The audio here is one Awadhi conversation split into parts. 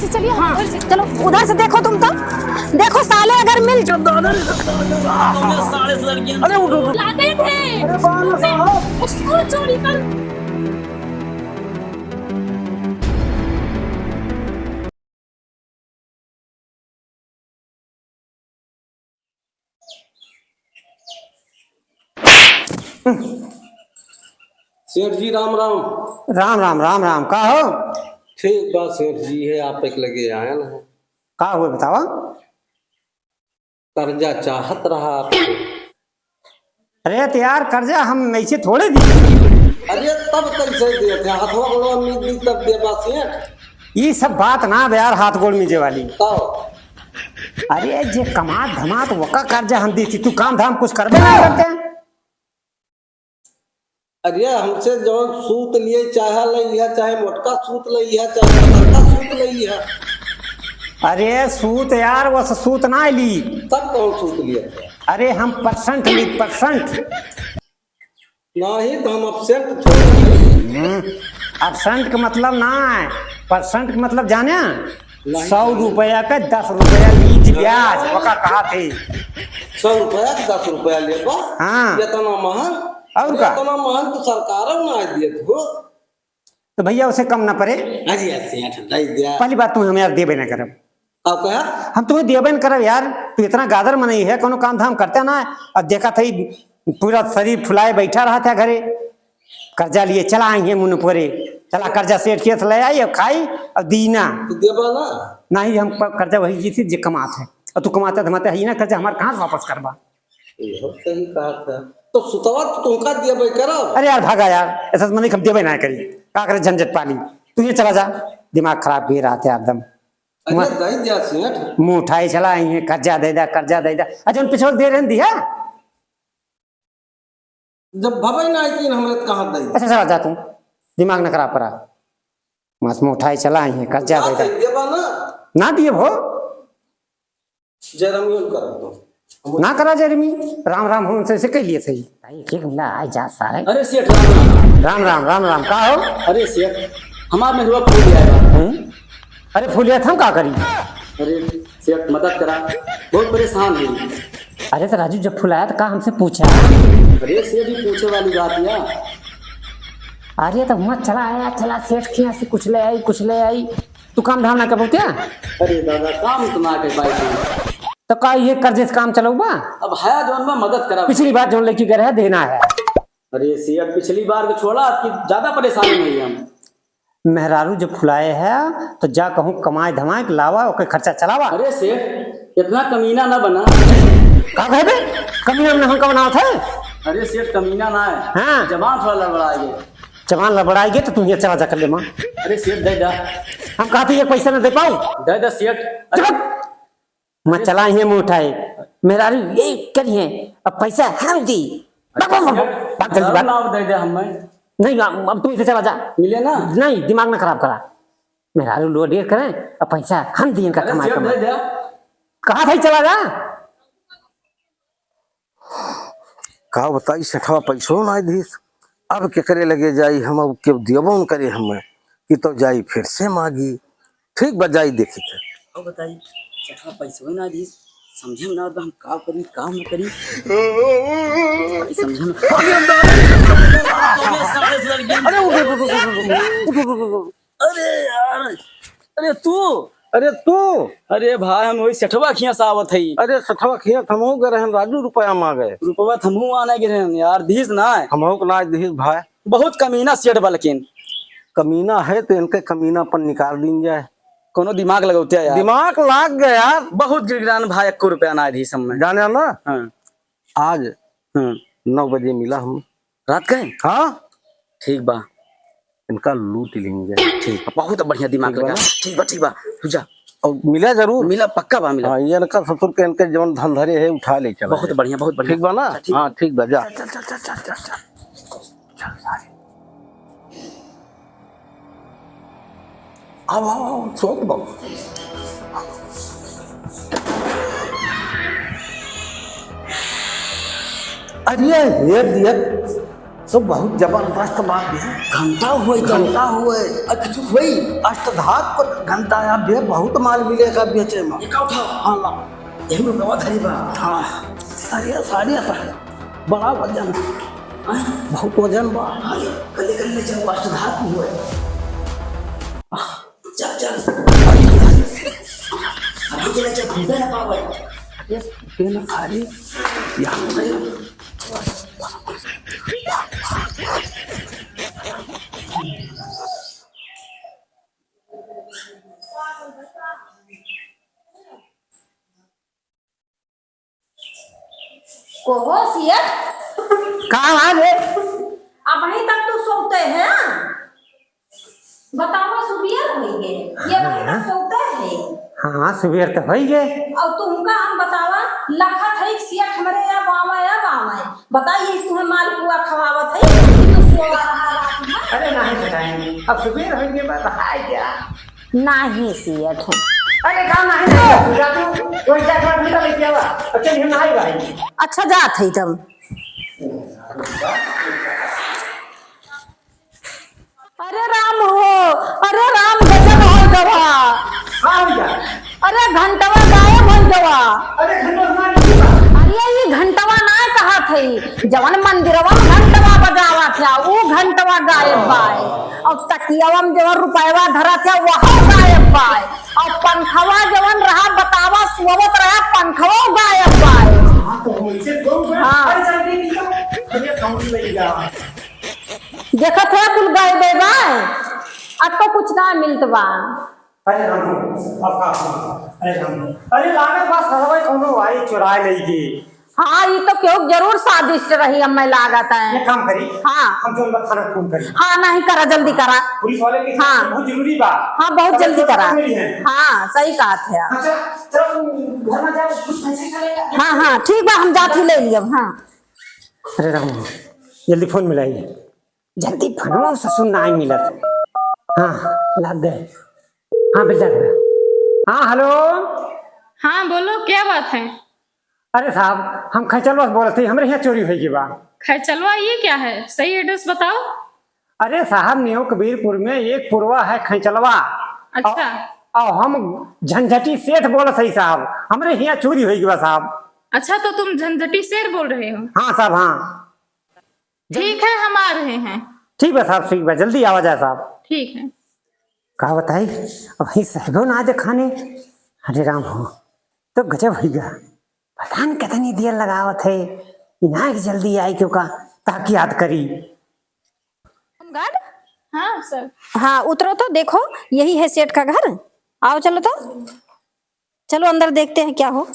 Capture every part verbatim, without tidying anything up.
चलिए, हम उधर से, चलो, उधर से देखो तुम तो। देखो साले, अगर मिल अरे उठो, उठो। लाते थे। अरे बाला साहब। उसको चोरी कर सेठ जी, राम राम। राम राम, राम राम। का हो? ठीक बा सेठ जी, है आप एक लगे आए ना। का हुए बतावा? कर्जा चाहत रहा आपसे। अरे तो यार, कर्जा हम ऐसे थोड़े दी। अरे तब कैसे देते? हथवा गोड़वा मीज दी तब देबा सेठ। ई सब बात ना बे यार, हाथ गोड़ मीजे वाली। तो? अरे जे कमात धमात वका कर्जा हम दी थी, तू काम धाम कुछ करबे ना करते। अरे हमसे जौन सूत लिए, चाहे ले लिया, चाहे मोटका सूत ले लिया, चाहे पतरका सूत ले लिया। अरे सूत यार, वस सूत ना ली। तब कौन सूत लिया? अरे हम percent ली, percent। नहीं तो हम absent थोड़े। हम्म, absent का मतलब ना है, percent का मतलब जाने? नहीं। सौ रुपया पे दस रुपया लीज ब्याज, ओका कहा थे। सौ रुपया के दस रुपया लेबा? हाँ। इतना महंग? और का? इतना महंग तो सरकार ना दिए हो। तो भैया उसे कम ना पड़े। अरे सेठ, दे दिया। पहली बात तू हमें यार देबे ना करब। अब कहा? हम तुम्हें देबे न करब यार, तू इतना गादर मनई है, कोनो काम धाम करते ना है। अब देखा था, पूरा शरीर फुलाए बैठा रहा था घरे, कर्जा लिए चला आई है मुन पोरे, चला कर्जा सेठ के ले आई, अब खाई, अब दीना। तू देबा ना? नहीं, हम प-, कर्जा वही जी थी जे कमात है, और तू कमाता धमाता है ही ना, कर्जा हमार कहाँ से वापस करबा? ये हम सही कहा था। तो सुतवा तो तुमका देबे करब। अरे यार, भागा यार, ऐसा तो मने हम देबे ना करी, का करे झंझट पाली, तू ये चला जा, दिमाग खराब किए रहते हैं एकदम। अरे मुँह दे दिया सेठ। मुँह उठाई चला आई है, कर्जा दे दा, कर्जा दे दा। अच्छा, उन पिछवा दे रहे दिया? जब भवे ना आई कि हमरे तो कहाँ दे? अच्छा, चला जा तू, दिमाग न खराब करा। मस मुँह उठाई चला आई है, कर्जा दे दा। दे देबा ना? ना दिए भो। जयराम यूं कर दो। ना करा जयरामी, राम राम हम उनसे, से कह लिए सही। भाई, एक मिला आ जा सारे। अरे सेठ, राम राम। राम राम, राम राम, का हो? अरे सेठ, हमार मेहरुआ फूल आया। हम्म? अरे फूलिया, हम का करी? अरे सेठ, मदद करा, बहुत परेशान है। अरे तो राजू, जब फुलाया तो का हमसे पूछा? अरे सेठ, ये पूछे वाली बात या? अरे तो मत चला आया, चला सेठ के यहाँ से कुछ ले आई, कुछ ले आई। तू काम धाम ना करबो क्या? अरे दादा, काम तो ना कर पाई थी। तो का ये कर्जे से काम चलौबा? अब है जौन में मदद करा। पिछली बार जौन लेके गए रहे, देना है। अरे सेठ, पिछली बार को छोड़ा, अब की ज्यादा परेशानी नहीं है हम। मेहरारू जब फुलाए है, तो जा कहूँ कमाए धमाए के लावा, ओके खर्चा चलावा। अरे सेठ, इतना कमीना ना बना। का कहे बे? कमीना में हमका बनावत है? अरे सेठ, कमीना ना है। हाँ। जबान थोड़ा लड़बड़ाए गए। जबान लड़बड़ाए गए तो तुम ये चला जा कर ले माँ। अरे सेठ, दे दा। हम कहते ये पैसा ना दे पाऊ। दे दा सेठ। चुप। मैं चला ही मुँह उठाए, मेहरारू ये करिए, अब पैसा हम दी। भाग, भाग, भाग, भाग, भाग, जल्दी भाग। ना दे दे हमें। नहीं, अब, अब तू इसे चला जा। मिले ना? नहीं, दिमाग ना खराब करा। मेहरारू लोग ढेर करें, अब पैसा हम दी इनका अरे कमाई, सेठ कमाई। दे दे। कहा था चला जा? का बताई, सेठवा पैसो ना दीस। अब केकरे लगे जाई हम, अब के दियबो न करे हमें, कि तो जाई फिर से मांगी। ठीक बा, जाई देखी थे। अब बताई, सेठवा पैसो ना दीस, समझे में ना आवत बा, हम का करी, का ना करी। भाई, समझे में अरे, उठ, उठ, उठ। अरे यार, अरे तू। अरे तू। अरे भाई, हम वही सेठवा खिया से आवत हई। अरे सेठवा खिया त हमहू गए रहन, राजू रुपया मांगे। रुपया त हमहू आने गए रहन यार, दीस ना है। हमहू के ना दीस भाई। बहुत कमीना सेठ बा लेकिन। कमीना है तो इनके कमीनापन निकाल दीन जाए। कोनो दिमाग लगौते यार। दिमाग लाग गया यार। बहुत गिड़गिड़ान भाई, एको रुपया ना दीस हमें। जाने ना? हाँ। आज हाँ। नौ बजे मिला हम। रात के? हाँ। ठीक बा। इनका लूट लेंगे। ठीक बा, बहुत बढ़िया दिमाग ठीक बा लगा। ना? ठीक बा, ठीक बा, तू जा। और मिला जरूर। मिला, पक्का बा, मिला। हाँ, ये इनका ससुर के, इनके जौन धन धरे है, उठा ले चला बहुत जाए। बढ़िया, बहुत बढ़िया। ठीक बा ना? अच्छा, ठीक। हाँ, ठीक बा, जा। चल, चल, चल। चल, सारे। आओ, आओ, आओ, सोच बाबू। अरे, ये दिया। तो बहुत जबरदस्त बात है। घंटा हुए तो घंटा हुए। अच्छा, हुई। अष्टधातु को घंटा या बे बहुत माल मिलेगा बेचे में। ये का उठाओ? हाँ, ला। यही में दवा धरी बा। हाँ। अरे, सारी आता है। बड़ा वजन। हाँ? बहुत वजन बा। हाँ, ये कल्ले, कल्ले चलो, अष्टधातु हुए। चल, चल। अभी तो चल, पीबे ना पावे। ये पेन खाली। यहाँ पे। कहो सिया। का हाल है? अबहीं तक तू सोते है? बतावा, सुबेर होई गे। ये अबहीं तक हाँ। सोते है? हाँ, सुबेर तो होई गे। और तुमका हम बतावा, लखत है सिया हमरे या बावा या बावा है। बताइए, तुम्हें मालपुआ खवावत है कि तू सोवा रहा रात में? अरे नहीं बताएंगे, अब सुबेर होई गे, बात है क्या? नाही सियत हूँ। अरे का नाही, नाही सियत हूँ, जा तू, वही जा, थोड़ा ठंडा लेके आवा। अब चल, हम नहाई भाई। अच्छा, जात है तब। अरे राम हो, अरे राम, गजब होइ गवा। का हो गया? अरे घंटवा गायब होइ गवा। अरे घंटवा हमारे नहीं बा। अरे ई घंटवा ना कहत है, जवन मंदिरवा में घंटवा बजावत है, ऊ घंटवा गायब बा। और तकियावा में जवन रुपयवा धरत है, वह गायब बा। और पंखवा जवन रहा, बतावा, सोवत रहा, पंखवा गायब बा। हाँ, तो वैसे तो हाँ। अरे, चल, दे दी तो। अरे, कौन ले गया? देखत है, कुल गायब बा। अब तो कुछ ना मिलत बा। अरे राम, अब का? अरे राम, अरे लागत बा, सरवा कौनो आई चुराए लेगी। हाँ, ई तो केहू जरूर साजिश रही, हमें लागत है। एक काम करी, हाँ। हम तुरंत थाना फोन करी। हाँ, नहीं करा, जल्दी करा। पुलिस वाले के हाँ। बहुत जरूरी बा। हाँ, बहुत तब जल्दी तक करा। मिली है। हाँ, सही कहत है। हाँ, चल, चल, घर में जा, कुछ पैसे चले जा। हाँ, हाँ, ठीक बा, हम जात ही ले लियब, हाँ। अरे राम, जल्दी फोन मिलाई। जल्दी फोनवा ससुर नाई मिलत। हाँ, लग गए। हाँ, बेटा, बेटा। हाँ, हेलो। हाँ, बोलो, क्या बात है? अरे साहब, हम खैचलवा से बोलत हई, हमरे यहाँ चोरी होइ गई बा। खैचलवा, ये क्या है? सही एड्रेस बताओ। अरे साहब, न्यू कबीरपुर में एक पुरवा है खैचलवा। अच्छा। और, और हम झंझटी सेठ बोलत हई साहब, हमरे यहाँ चोरी होइ गई बा साहब। अच्छा, तो तुम झंझटी शेर बोल रहे हो? हाँ साहब, हाँ। ठीक है, हम आ रहे हैं। ठीक बा साहब, ठीक बा, जल्दी आवा जाए साहब। ठीक है। का बताई, अबहीं साहबो ना देखाने। अरे राम हो, तो गजब होइ गया। पता न कितनी देर लगावत है, इनाक जल्दी आई क्यों का, ताकि याद करी। होमगार्ड? हाँ सर। हाँ, उतरो तो, देखो, यही है सेठ का घर। आओ, चलो तो। चलो अंदर देखते हैं क्या हो।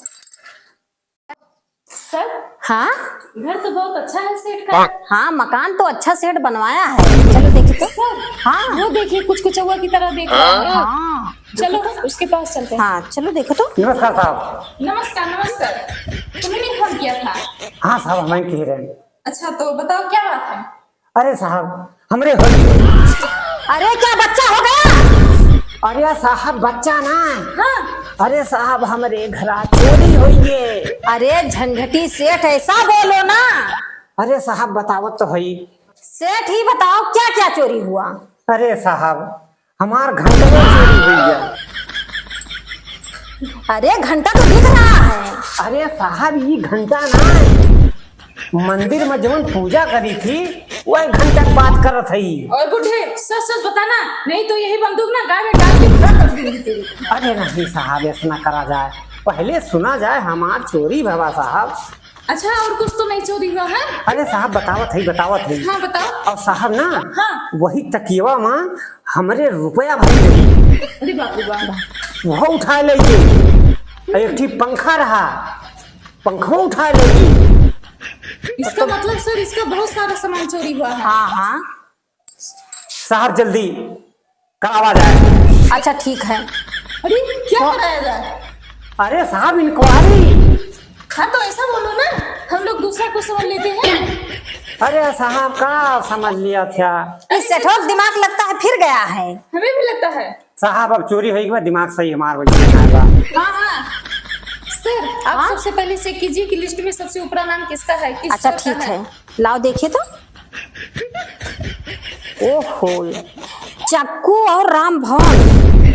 सर, हाँ? घर तो बहुत अच्छा है सेठ का। हाँ, मकान तो अच्छा सेठ बनवाया है। चलो देखिए तो। सर, हाँ। वो देखिए, कुछ कुचौआ की तरह देख रहा है। हाँ। चलो, उसके पास चलते हैं। हाँ, चलो देखो तो। नमस्कार साहब। नमस्कार, नमस्कार। तुमने फोन किया था? हाँ साहब, हम कह रहे हैं। अच्छा, तो बताओ, क्या बात है? अरे साहब, हमरे हो गए। अरे, क्या बच्चा हो गया? अरे साहब, बच्चा ना। हाँ। अरे साहब, हमरे घरा चोरी होइ गए। अरे झंझटी सेठ, ऐसा बोलो ना। अरे साहब, बतावत तो हई। सेठ ही बताओ, क्या क्या चोरी हुआ? अरे साहब, हमार घंटवा चोरी होइ गया। अरे, घंटा तो दिख रहा है। अरे साहब, ई घंटा ना है। मंदिर में जवन पूजा करी थी, वह घंटा की बात करत हई। ओए बूढ़े, सच सच बताना, नहीं तो यही बंदूक ना गाय में डाल के खड़ा कर दूंगी तेरी। अरे नहीं साहब, ऐसा ना करा जाए, पहले सुना जाए हमार चोरी भवा साहब। अच्छा, और कुछ तो नहीं चोरी हुआ है? अरे साहब, बतावत हई, बतावत हई। हाँ, बताओ। और साहब ना, हाँ। वही तकियवा में हमरे रुपया भरी रही। अरे बाप रे बाप। वह उठाए लेगी। एक ठी पंखा रहा, पंखवा उठाए लेगी। इसका मतलब सर, इसका बहुत सारा सामान चोरी हुआ है। हाँ, हाँ। साहब, जल्दी करावा जाए। अच्छा, ठीक है। अरे, क्या तो कराया जाए? अरे साहब, इंक्वायरी। हाँ, तो ऐसा बोलो ना, हम लोग दूसरा कुछ समझ लेते हैं। अरे साहब, का समझ लिया था? इस सेठों का दिमाग लगता है फिर गया है। हमें भी लगता है। साहब, अब चोरी होई के बाद दिमाग सही हमार वैसे ना बा। हाँ, हाँ। सर, आप हाँ? सबसे पहले चेक कीजिए कि लिस्ट में सबसे ऊपरा नाम किसका है, किस अच्छा, सेठ का ठीक है। है, लाओ देखिए तो। ओहो, चक्कू और रामभवन,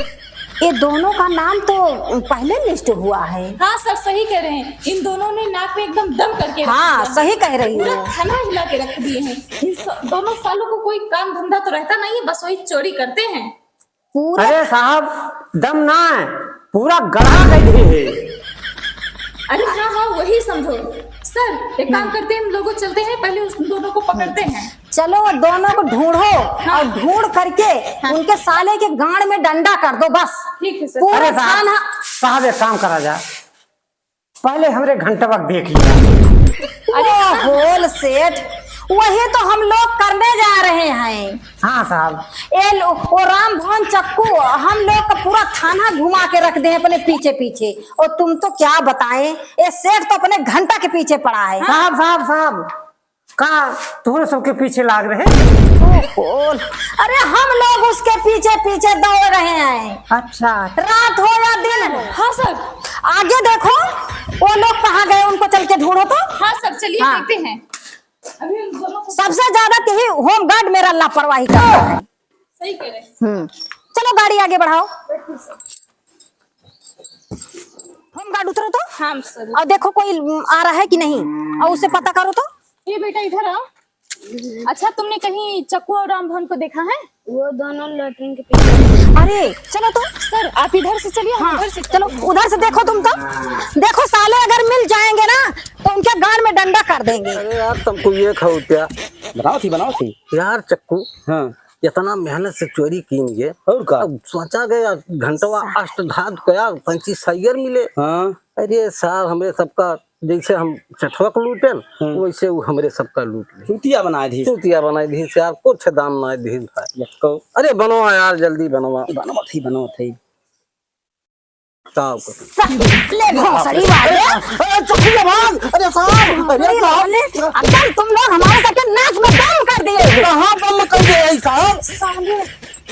ये दोनों का नाम तो पहले लिस्ट हुआ है। हाँ सर, सही कह रहे हैं, इन दोनों ने नाक में एकदम दम करके रख हाँ, दिया है। सही कह रही पूरा हो। थाना हिला के रख दिए हैं। इन स-, दोनों सालों को कोई काम धंधा तो रहता नहीं है, बस वही चोरी करते हैं। पूरा अरे साहब, दम ना है, पूरा गढ़ा दे दिए है। अरे हाँ, हाँ, वही समझो। सर, एक काम हम्म। करते हैं, हम लोगों चलते हैं, पहले उस दोनों को पकड़ते हैं। चलो, वो दोनों को ढूंढो हाँ। और ढूंढ करके हाँ। उनके साले के गांड में डंडा कर दो, बस। ठीक है सर। पूरा अरे साहब, थाना साहब, एक काम करा जाए, पहले हमरे घंटवा के देख लिया। अरे ओहो सेठ, वही तो हम लोग करने जा रहे हैं। हाँ साहब। ए लो, वो रामभवन चक्कू हम लोग का पूरा थाना घुमा के रख दे अपने पीछे पीछे। और तुम तो क्या बताएं, ये सेठ तो अपने घंटा के पीछे पड़ा है। साहब, साहब, साहब, का तोहरे सबके पीछे लाग रहे? ओहो, अरे हम लोग उसके पीछे पीछे दौड़ रहे हैं। अच्छा। रात हो या दिन। हाँ सर। आगे देखो, वो लोग कहाँ गए, उनको चल के ढूंढो तो। हाँ सर, चलिए हाँ। देखते हैं। अभी उन दोनों को सबसे ज्यादा तो ही होमगार्ड मेरा लापरवाही करता है। सही कह रहे हैं। हम्म, चलो गाड़ी आगे बढ़ाओ। होमगार्ड उतरो तो। हाँ सर। और देखो कोई आ रहा है कि नहीं, और उसे पता करो तो। ये बेटा इधर आओ। अच्छा, तुमने कहीं चक्कू और रामभवन को देखा है? वो दोनों लेटरिन के पीछे। अरे चलो तो। सर, आप इधर से चलिए, हम हाँ, उधर से चलो, उधर से देखो तुम तो। देखो साले अगर मिल जाएंगे ना तो उनके गांड में डंडा कर देंगे। अरे यार, तुमको ये खाओ क्या? बनाओ थी, बनाओ थी। यार चक्कू, हाँ। इतना मेहनत से चोरी कीन ये। और का? अब सोचा गया घंटवा अष्टधातु का पंची साइगर मिले। हाँ। अरे साहब, हमरे सबका जैसे हम चठवा के लूटेन, हाँ। वैसे वो हमरे सबका लूट ले। चूतिया बनाए दी। चूतिया बनाए दी यार, कुछ दाम ना दी भाई। यक्को। अरे बनवा यार, जल्दी बनवा। बनवा थी, बनवा थी। का ओकर? साले भोसड़ी वाले। अरे, अरे, चुप रहो भाग। अरे साहब, अरे अरे साहब। साले, एकदम तुम लोग हमारे सबके नाक में दम कर दिए। कहाँ दम कर दिए है साहब? साले।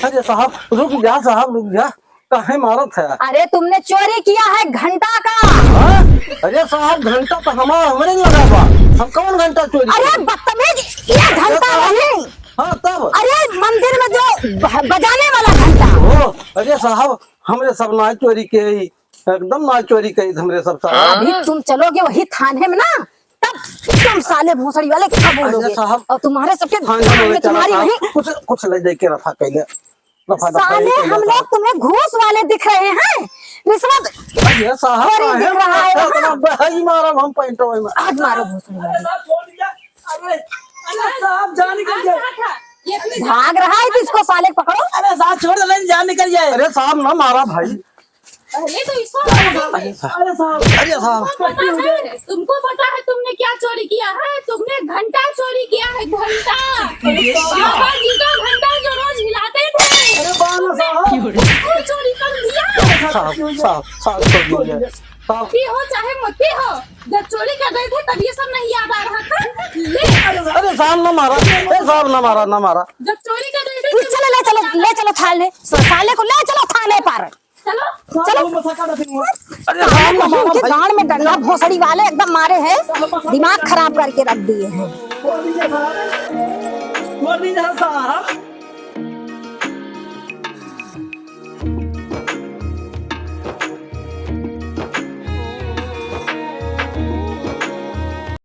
अरे साहब, रुक जा साहब, रुक जा। काहे मारत है? अरे तुमने चोरी किया है घंटा का। हाँ? अरे साहब, घंटा तो हमारा, हमरे लगा बा। हम कौन घंटा चोरी अरे किए? बदतमीज, ये घंटा अरे साहब। नहीं। हाँ, तब? अरे मंदिर में जो ब-, बजाने वाला घंटा। ओ, अरे साहब, हमरे सब ना चोरी के ही, एकदम ना चोरी करी हमरे सब साहब। अभी तुम चलोगे वही थाने में ना, तब तुम साले भोसड़ी वाले क्या बोलोगे? अच्छा साहब, और तुम्हारे सबके थाने में तुम्हारी चला वही कुछ, कुछ ले जाके रफा कैले। रफा दफा साले ये हम लोग तुम्हें घूस वाले दिख रहे हैं, रिश्वत अरे साहब, खोरी दिख रहा है। इतना बहाई मारा हम पैंटवा में। आज मारो भोसड़ी वाले। अरे, अरे साहब, जान निकल गया। ये अपने भाग रहा है तो इसको साले को पकड़ो। अरे साहब, छोड़ दे, जान निकल जाए। अरे साहब, ना मारा भाई। पहले तो इसको मारो। अरे साहब, अरे साहब। तुमको पता है, तुमको पता है तुमने क्या चोरी किया है? तुमने घंटा चोरी किया है, घंटा। अरे साहब। बाबा जी का घंटा जो रोज हिलाते थे। अरे बाबा साहब। उसको चोरी कर दिया। साहब, साहब, साहब, छोड़ दीजिए। साहब। पी हो चाहे मत पी हो, जब चोरी कर रहे थे तब ये सब नहीं याद आ रहा था? ले। अरे साहब ना मारा, ए साहब ना मारा, ना मारा। जब चोरी कर रहे थे तब चलो, ले चलो, ले चलो थाने, साले को ले चलो थाने पर। चलो। चलो। अरे साले साहब ना को मारा उनके भाई। गांड में डंडा भोसड़ी वाले एकदम मारे हैं, दिमाग खराब करके रख दिए हैं। बोल दीजिए साहब। बोल दीजिए साहब।